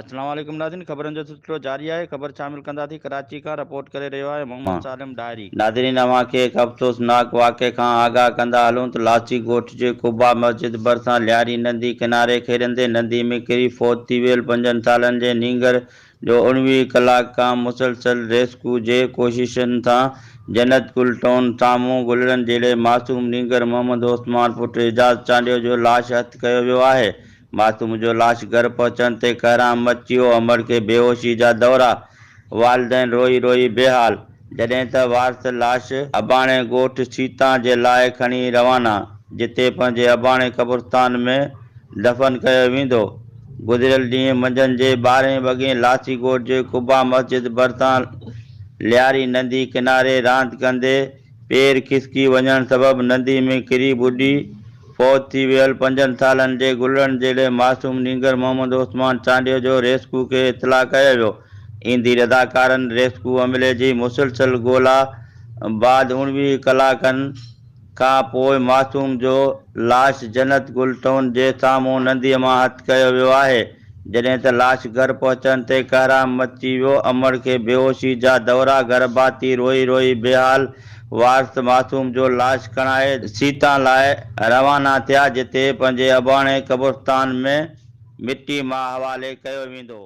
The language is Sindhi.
اسلام عليڪم ناظرين خبرن جو سلسلو جاري آهي خبر شامل ڪنداسين ڪراچي کان رپورٽ ڪري رهيو آهي محمد سالم ڏاهري. ناظرين اوهان کي هڪ افسوسناڪ واقعي کان آگاهه ڪندا هلون ته لاسي ڳوٺ جي قبا مسجد ڀرسان لياري ندي ڪناري کيڏندي ندي ۾ ڪري فوت ٿي ويل پنجن سالن جي نينگر جو 19 ڪلاڪ کان مسلسل ريسڪيو جي ڪوششن سان جنت گل ٽائون سامهون گلڙن جهڙي معصوم نينگر محمد عثمان پٽ اعجاز چانڊيو جو لاش هٿ ڪيو ويو آهي. معصوم جو لاش گهر پهچڻ تي ڪهرام مچي ويو، امڙ کي بيهوشي جا دورا، والدين روئي روئي بيحال، جڏهن ته وارث لاش اباڻي ڳوٺ سيتان جي لاء کڻي روانا، جتي پنهنجي اباڻي قبرستان ۾ دفن ڪيو ويندو. گذريل ڏينهن منجهند جي ٻارهين وڳي لاسي ڳوٺ جي قبا مسجد ڀرسان لياري ندي ڪناري راند ڪندي پير کسڪي وڃڻ سبب ندي ۾ ڪري ٻڏي فوت ٿي ويل پنجن سالن جي گلڙن جهڙي معصوم نينگر محمد عثمان چانڊيو جو ريسڪيو کي اطلاع ڪيو ويو. ايندي رضاڪارن ريسڪيو عملي جي مسلسل ڳولا بعد 19 ڪلاڪن کان پوء معصوم جو لاش جنت گل ٽائون جي سامهون نديء مان هٿ ڪيو ويو آهي، جڏهن ته لاش گهر پهچڻ تي ڪهرام مچي ويو، امڙ کي بيهوشي جا دورا، گهر ڀاتي روئي روئي بيحال، وارث معصوم جو لاش کڻائي سيتان لاء روانا ٿيا، جتي پنهنجي اباڻي قبرستان ۾ مٽي ماء حوالي ڪيو ويندو.